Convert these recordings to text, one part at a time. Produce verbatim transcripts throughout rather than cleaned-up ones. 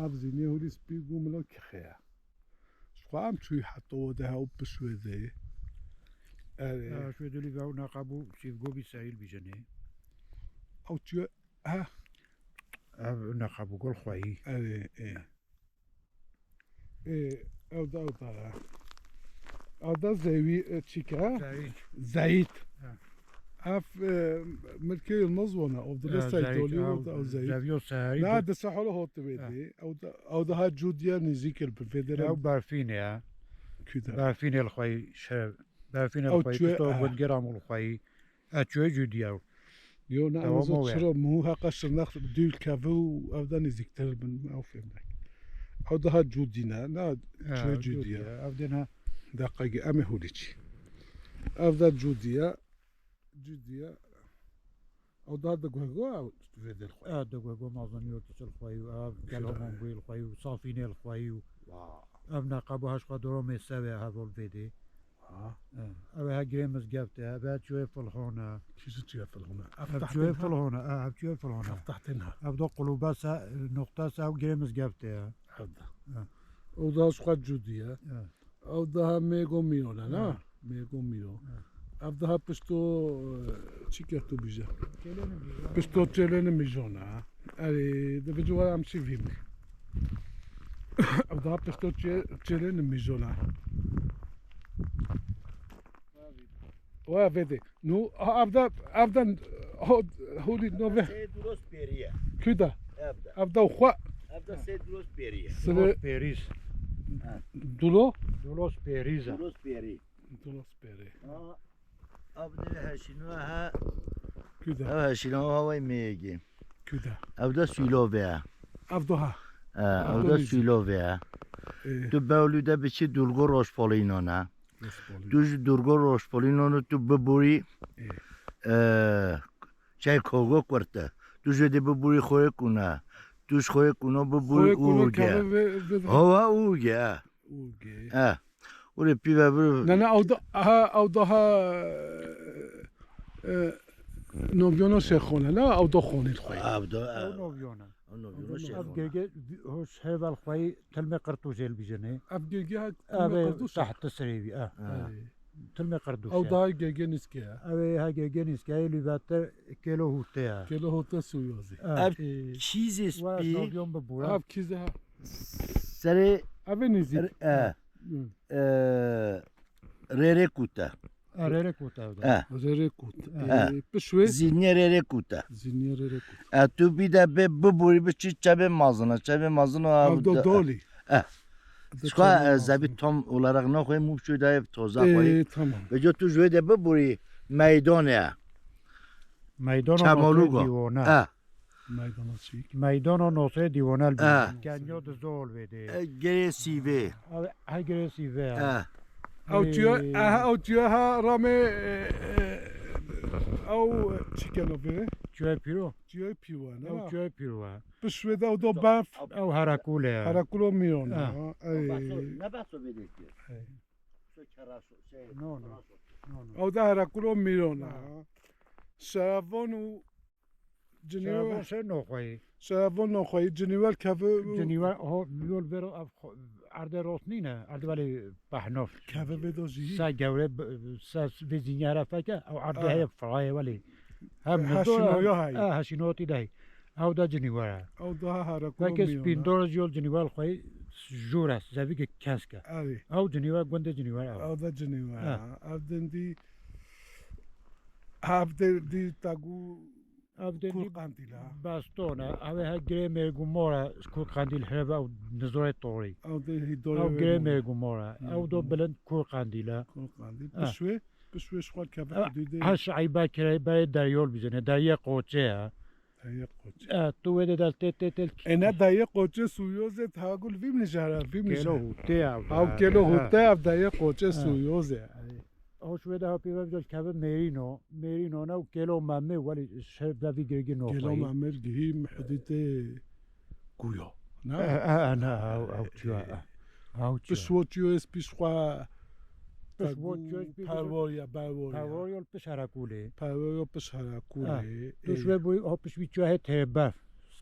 Ev zînê hûrî spî bû milo kixeya. Ji xwe em çûyî heta wê de ew pişt wê de. Erê. Ya, şû dilî ve ew neqebû çîvgo bî serî li bîjenê. Ew çûye, ha. Ev neqebû gol xweyî. Erê, ê. Ê, ew da, ew da ya. Ew da zewî, e, çîke, ha? Zewî. Zeyît. Ha. Ev, e, milkê Yilmaz wana, ev dile Ya, Seytolî ew, û ew Zeyît. Zevyo Seherî Na, di- di Seholo hot vê Ha. dê. Ew da, ew daha Cûdiya nêzîk il bi vê dere. Ew berfîn e. Küda. Berfîn el xweyî, şev. Berfîn el Ew xweyî, çûye, pişto ha. Gundgera mûl xweyî. E, çûye Cûdiya ew. Yo, ne, Tamam, ew o ya. Çira mû heqa Şirnex dûl keve û ev da nêzîktir bin, ew fêm nek. Ew daha Cûdî ne, ne, Ha, çûye Cûdiya. Cûdiya. Ev dê ne. Deqegî, em ê hûlî çî. Ev da Cûdiya. Cûdiya. Ew da di guhgo ew vê dil xwe. E, di guhgo mazin yo tu çil xwe û ev Kelo Mongwil xwe û Safînê li xwe û Wa. Ev neqebo heş xwe doromê sewê hevol vê dê. Ha. E, ew he girê mizgeft e, ev he çûyê Filhon e. Kî ji çûye Filhon e? Ev Ev tahtên çûyê ha. Filhon e, e, ev çûyê Filhon e. Ev tahtên ha. Ev da quluba se, noqta se ew girê mizgeft e. Ev da. E. Ew da ji xwe Cûdî ye. E. Ew daha Mêgo Mîyon e, na? Ha. Mêgo Mîyon. Ha. Ev daha pişto, e, çi ke tu bîje? Çêlênê Mîjon. Pişto Çêlênê Mîjon e. Erê, di vê cû em şî vîm. Ev daha pişto Çê-, Çêlênê Mîjon e. Wa vê de. Nu, ha, ev da, ev da, ho-, hûlî nove. Sê Duros Pêrî ye. Kü da? Ev da. Ev da xwe. Ev da Sê Duros Pêrî ye. Sire Dulos Pêrîz. Ha. Dulo? Dulos Pêrîz e. Dulos Pêrî. Dulos Pêrî. Ha, ev de heşîno ha. Kü da? Ev heşîno ha vay meyegê. Kü da? Ev da Sîlove ye. Ev da ha. Ha, Ev ev da da nîzî. Sîlove ye. Ê. Tu Bewlû de biçî Dulgo Rojpolînon e. Rojpolî. Tu ji Dulgo Rojpolînon tu biborî, Ê. e, çay kogo kurte. Tu ji de biborî Xoyê Kuna. Tu ji Xoyê Kuna biborî Xoyê Kuna Uge. Keve ve, ve, ve. Hava Uge, ha. Uge. Ha. Ure pîve bir Ne, ne, ew da, ha, ew da ha, e, Novyono Şêxon e, ne? Ew da xonî xwe. Ew da, Ew e. Novyona. Ew Novyona Ev Şêxon e. Gege, hoş heval xweyî tilmê qirtû jêl bijine. Ev gege ha, Ev tilmê qirtû şe. Taht sirê bî, e. Ha. Ey. Tilmê qirtû Ew şe. Daha gege nîske ya. Ev ê ha gege nîske, ê lîbete kêlo hûte ya. Kêlo hûte suyozî. E. Ev Ê. Çîzê Wa spî. Novyon bi bura. Ev kîze ha. Serê Ev ê nêzîk. E. Hı. e, Rêrê Kût e. E, Rêrê Kût ew de. E. Rêrê Kût. E. E. Pişwê? Zîniyê Rêrê Kût e. Zîniyê Rêrê Kût. E, tu bî de bê biborî bi çi çebê mazin e. Çebê mazin o Ev ev do de- dolî. E. Ev do Çka, çebê e, mazin. Zebî tam olarak naxwê mû çû de ev toza xweyî. E, tamam. Ve co tu ji wê de biborî meydane. Meydana Çemolûga. Dîwana. E. Meydana çîk. Meydana nosê dîwanel bî. Eh. Kenyo di zol vê de. Eh, girê sîvê. Ev, he girê sîvê ya. Eh. Ew çiyo, eh, ew çiyo ha ramê, eh, eh, ew çi keno vê? Çiyo pîro. Çiyo pîwa, ne? Ew çiyo pîro ha. Pişt wê de ew do berf. Ew herakûl e. Herakûlo mîyon, eh, ha. Ey. Ne behso vê de kir. Ey. Su keraso, şey, No, no. Keraso. No, no. Ew de herakûlo mîyon, ha. Ha. Şerevan û Cinî Şerevan we- ser noxweyî. Şerevan noxweyî, cinî wel keve û Cinî wel, ho, yol vero ev xo-, erdê rosnî ne, erdê welê pehnof. Keve vê do jî. Se gewre, b-, se vê zînyara feke, ew erdê Ah. heye firayê welê. Hem Heşînoya nizo, heye. eh, heşînotî de heye. Ew da cinî were. Ew daha herekû Weke mîyona. Spîndor ji yol cinî wel xweyî jûr e, zevîke kesk e. Erê. Ew cinî we, gundê cinî were ew. Ew da cinî were. Eh. Ev dindî, ev dindî tagû Ev dê Kûr dî Qendîl e. Beston e. Ew ê he girê mêrgûmor e, ji Kûr Qendîl here ve ew nizorê torî. Ew dê hîdorê Ew wê girê mor e. mêrgûmor e. Ew do Mêrgûmor. Bilind Kûr Qendîl e. Kûr Qendîl. Eh. Pişwê, pişwê ji xwe keve Eh, hidûdê. Her şeîbe kirê berê deryol bizine. Deriyê Qoçê e. Deriyê Qoçê. Eh, tu wê de del tê, tê, tê. Ê ne deriyê Qoçê Sûyozê tagul vîm nijara, vîm Kêlo nijara. Hûtê ev Ew e. Kêlo Eh. Hûtê ev deriyê Qoçê Eh. Sûyozê. Ew şwê de hapî ve bizol keve mêrîno. Mêrîno ne û kêlo memê welî şev de vî girgî no Kêlo xweyî. Memê gihî hidîtê guyo. Ne? E, e, e, ne, ew, ew çiyo, e. Ew çiyo. Pişwo çiyo ez pişxwa Pişwo çiyo ez pişxwa perwor ya, perwor ya. Perwor yol piş herakûlê. Perwor yol piş herakûlê. E, tu şwê bûyî, o piş vî çiyo hê tê berf.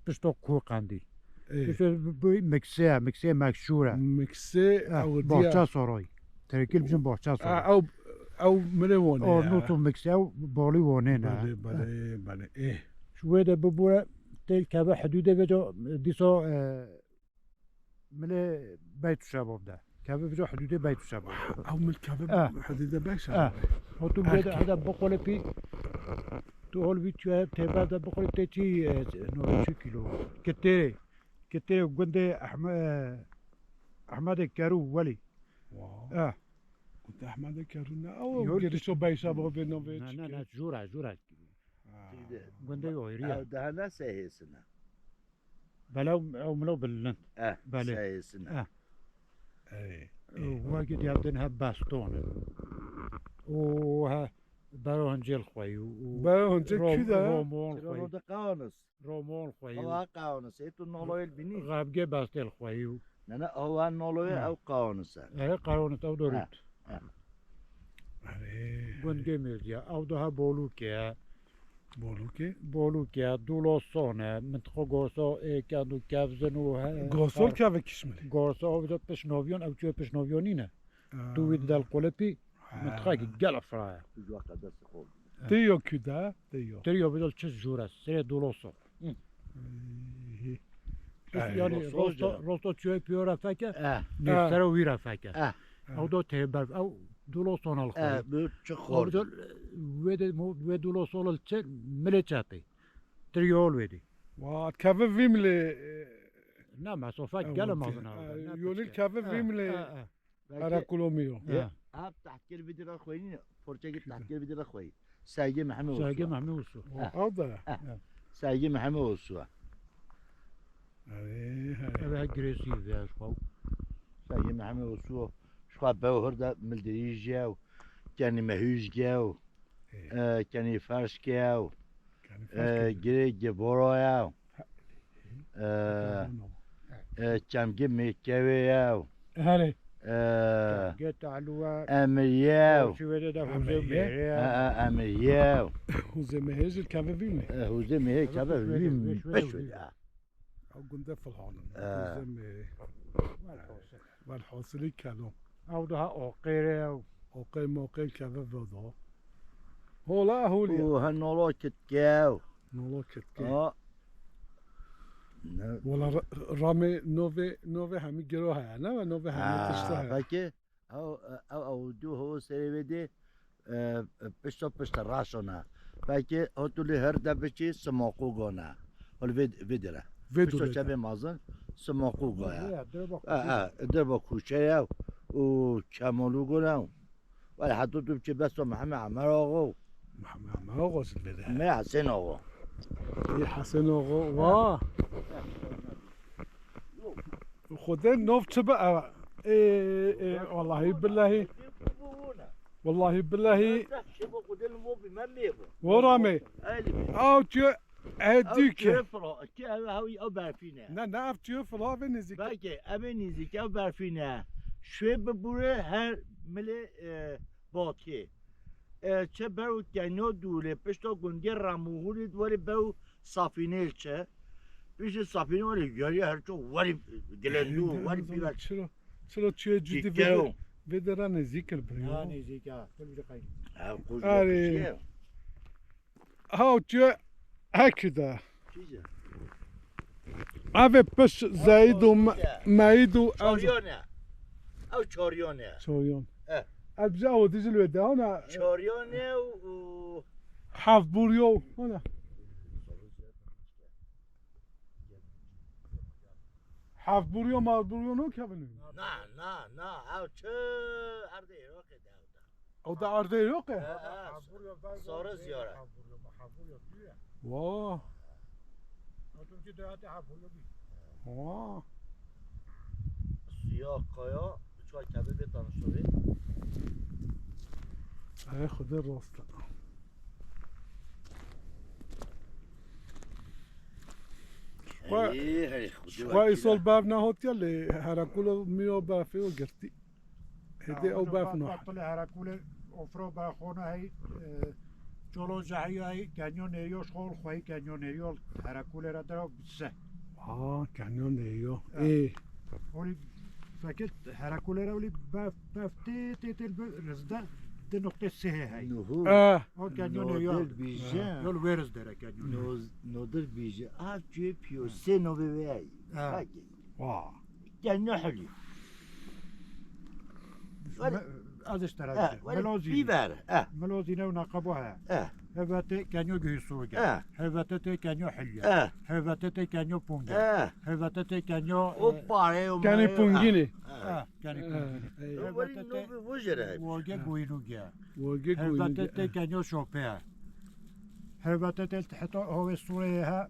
Pişto Kûr Qendîl. Ê. Tu şo bi, bi miksê, miksê mekşûr e. Miksê Eh, ewdiya. Bahçe Saray. Tirkî bijin Bahçe Saray. Ah, ew, ew milê Wanê O ye. Nût û miksê ew balî Wanê ne. Belê, belê, belê. Ê. Ji wê de bibûre tê keve hidûdê veco dîsa, e, milê Beyt Şebab de. Keve veco hidûdê Beyt Şebab. Ew mil keve Eh. hidûdê Beyt Eh. Şebab. Ha tu Eh, vê de ke- hede biqolipî, tu hol vî tu têber de biqolipî tê çi, e, nol çi kilo. Kitêrê. Kitêrê gundê Ehme-, Ehmedê Kerû Welî. Wa. Eh. Gundê Ehmedê Kerû ne? Ew Yol girişo Beyşa bo vê navê Ne, ne, çike. ne, jûra, jûra. Ha. Gundê Oyrî ya. Ew daha ne sehêsine? Bela ew milo bilind. Eh, Belê. sehêsine. Eh. Ey. Wekî diya din he Beston. Û he Bero Hincêl xweyî û Bero Hincêl Rom-, kü de? Romon Çira xweyî. Rode Qanis. Romon xweyî. Hava Qanis. Ê tu noloyel bînî? Xabgê Bestêl xweyî û Ne, ne, hava noloyê Ne. ew Qanis e. Ere Qanis ew dorît. Ha, ha. Erê. Gundgê Mêrdiya. Ew daha Bolûkê ye. Bolûkê? Bolûkê ye. Dûloson e. Mintiqo Goso ê kend û kevzin û he-, Gosol ha. keve kişmir. Goso ew de pişnoviyon, ew çiyo pişnoviyon nîne. Ha. Tu wî didel qulipî, Ha. mintiqayekî gela fira ye. Tê yo kü de, tê yo. Tê yo bidel çi jûre, serê Dûloso. Hı. Ey. Ey. Yani Rosto, rosto çiyo piyo re feke, Eh. nêfsero wî re feke. Eh. Ew do tê berf, ew Dûloson al xwe. Eh, bu çi Ew xor. do, wê de, wê Dûloson al çi, milê çepê. Tê yo wê de. Wa, keve vî milê, e, Ne, mesofe ew gela te-, mezin e, abi. Ne yolil piçke. keve vî Eh, milê. eh, eh. Belki Karakulo Mîro. He. Ev tehtkir vî dira xweyî, porçekî tehtkir vî dira xweyî. Sergê Mehemê Osu. Sergê Mehemê Osu. He. Ew da. He. Sergê Mehemê Osu. Erê, he. Ev he girêsî vê ji xwe. Sergê Mehemê Osu. Ji xwe bew hir de mildirî jî ew. Kenî mehûj ge ew. He. E, kenî ferş ke ew. Kenî ferş ke. E, girê giboro ew. E, e, çemgê mêkewê ew. Herê. E, Çemgê talû e. Emirî ew. Çi wê de de hûzê Emirî. mêrê e. E, e, emirî ew. Hûzê mêhê jî keve vî mi? E, hûzê mêhê keve vî mi? Beş wê de. Ew gunde filhanin. E. Hûzê mêrê. Welhasilî kelam. Ew daha oqêrê ew. Oqê moqê keve vedo. Hola holiye. Û he nolo kitke ew. Nolo kitke. A. Ne? Wala ra-, ramê nove, nove hemî gero heye, ne ve nove hemî tişto heye. Peki, ew, ew, ew du ho serê vê de, e, pişto pişto raşona. Peki, hotulî her de biçî simoqû gona. Hol vê, vê dire. Vê Pişto dire de. Çebê mazin simoqû goya. Vê ya, dire bak E, kuşe. e, dire bak kuşe ya. Û çemolû gona. Wele heta tu biçî besto Mihemed Emer Axa. Mihemed Emer Axa zilvede. Me Hesen Axa. Ê Hesen Axa, wa. Xwedê nov çi bi ev? Ê, ê, wallahî billahî. Wallahî billahî. Wo ramê. Ew çi? Ev Ew dûk e. Çi filo, ki ev, ew, ew berfîn e. Ne, ne, ev çi filo, ev nêzîk. Belkî, ev nêzîk, ew berfîn e. Şwê bibûre her milê, e, batiyê. E, çi ber û keno dûrê, pişta gundê Ramûhûrê werî ber û Safînê çi. Piştî Safînê werî, yarî her ço werî Gilendû, Hindê werî hindê pîver. Çiro, çiro çiye cudî Dîkero. Vê de, vê de ra nêzîk kir biriyo. Ha, nêzîk ha. Kul bir qey. Ha, kul Arê. bir şey. Haw tu hekî de. Çice? Eve piş Zeyd û Me-, Meyd û Çoryon e. Ew Çoryon e. Çoryon. Eh. Ev bize o dizil ve de ona. Çoryon e û, û Hevburiyo, ona. Hevburiyo, mevburiyo no kevin. Na, na, na. Ew çi erdê Iraqê de ew da. Ew da erdê Iraqê? He, he. Sarı ziyara. Wa. Wa. Suya kaya, çuwa kebe bê tanıştırı. Ay, Xwedê rast e. Xwe, Hey, hey, Xwedê xwe wekîl îsol e. Berf nehotiye lê Herakûlo mîyo berfê û girtî. Hêdî ew berf no. Pulê Herakûlê ofro berxona hey, e, Çolo Cahiya hey, Kenyo Nêriyo, xol xweyî Kenyo Nêriyo, Herakûlê re dero se. Aa, Canyon de yo. Ha. Ê. Olî fekit herekulê re olî bef, bef tê, tê, tê bi rizde di noqtê sihê hey. Nuhu. Eh. O Canyon yo. Nodir bîje. Yol wê rizde re Canyon. No-, Nodir bîje. Av çûyê piyo sê novê wê hey. Ha. Fakê. Wa. Canyon hilyo. Wele, me-, ez işte eh, razı. Wele Melozî. Biber. Eh. Melozî ne naqabo he. Eh. Hevete Canyon Gühüsûge. Eh. Hevete te Canyon Hilye. Eh. Hevete te Canyon Punge. Eh. Hevete te Canyon, o eh, pare o Canyon Pungini. Eh, Canyon Pungini. Eh. Hevete te Woge Goynuge. Woge Goynuge. Hevete te Canyon Şope. Hevete te heta hove sure ha.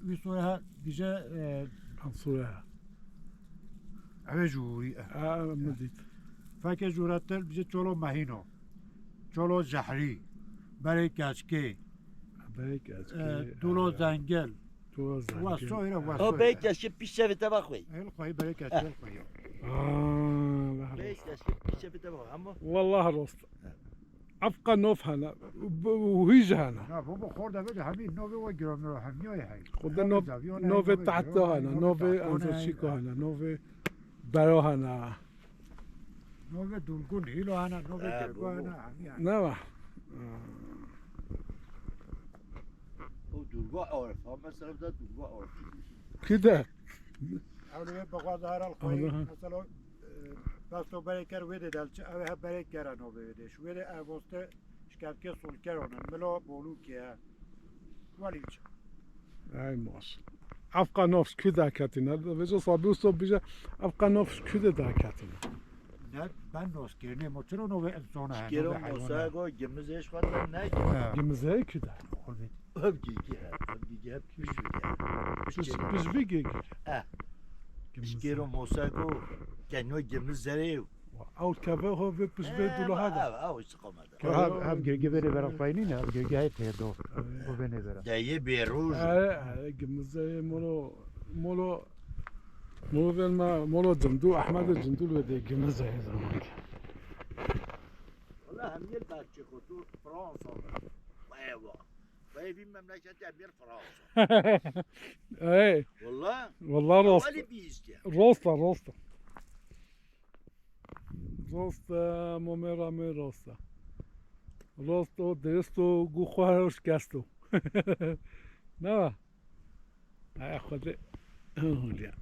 Wî sure ha. Dije, eh, Sure ha. Eve jûrî. Ah, min dît. Feke jûretir bije çolo mehîno. Çolo zehrî. Berê keçkê. Berê keçkê, eh, dulo zengil. Dulo zengil. Wa soyra, wa soyra. O berê keçkê pîş çevê te va xwey. El xwey berê keçkê, el xwey. Ah, berê keçkê pîş çevê te va xwey. Ama wallah rost. Efqa nov hene. Bu, bu hîj hene. Ya, bu, bu xorda ve de hemî nove ve giramiro hemî ay hay. Xorda nov-, nove tahta hene, nove anzoçîko hene, nove bero hene. Nove durgun hîlo hene, nove gergo hene, hemî hene. Ne var? O durgo arif, ha mesela da durgo arif. Kide? Ewle ve bexwaz heral xwey, mesela, e, basto berek ker wê de delçi, ew he berek kera nove wê de. Şu wê de ev oste şkevke solker onan, milo bolûke. Walî biçe. Ey mas. Efqa nofs kü de ketine. Vezo sabi usto bije, efqa nofs kü de de ketine. Ne, ben nos kirine, mo çiro nove insana he, nove hayvana. Kiro mosago, gimiz eş xwata ne? Ha. Gimiz he kü de. Olbet. Ev gigi he, ev gigi hep kü şû de. Biz, biz bir gigi. Eh. Gimiz. Kiro mosago, keno gimiz zere. Ew keve ho ve pişt ve dula ha da. Ew, ew istiqamete. Ev, ev girgi vêrê vera xwey nîne, ev girgi heye têr do. O vênê vera. De yê bêroj. Ere, ere, gimizeyê molo, molo, molo vêl me, molo Cindû, Ehmedê Cindû li wê dê gimizeyê zamanî. Wala hemiyê berçê xwe tu Fransa. Ewa. Vay vî memleketê hemiyê Fransa. Ey. Wala. Wala rost. Wali bîst ya. Rosta, rosta. Rost e, momê ramê rost e. Rost o, dirist o, gu xwe her şikest o. Ne? Ay Xwedê. Hûlya.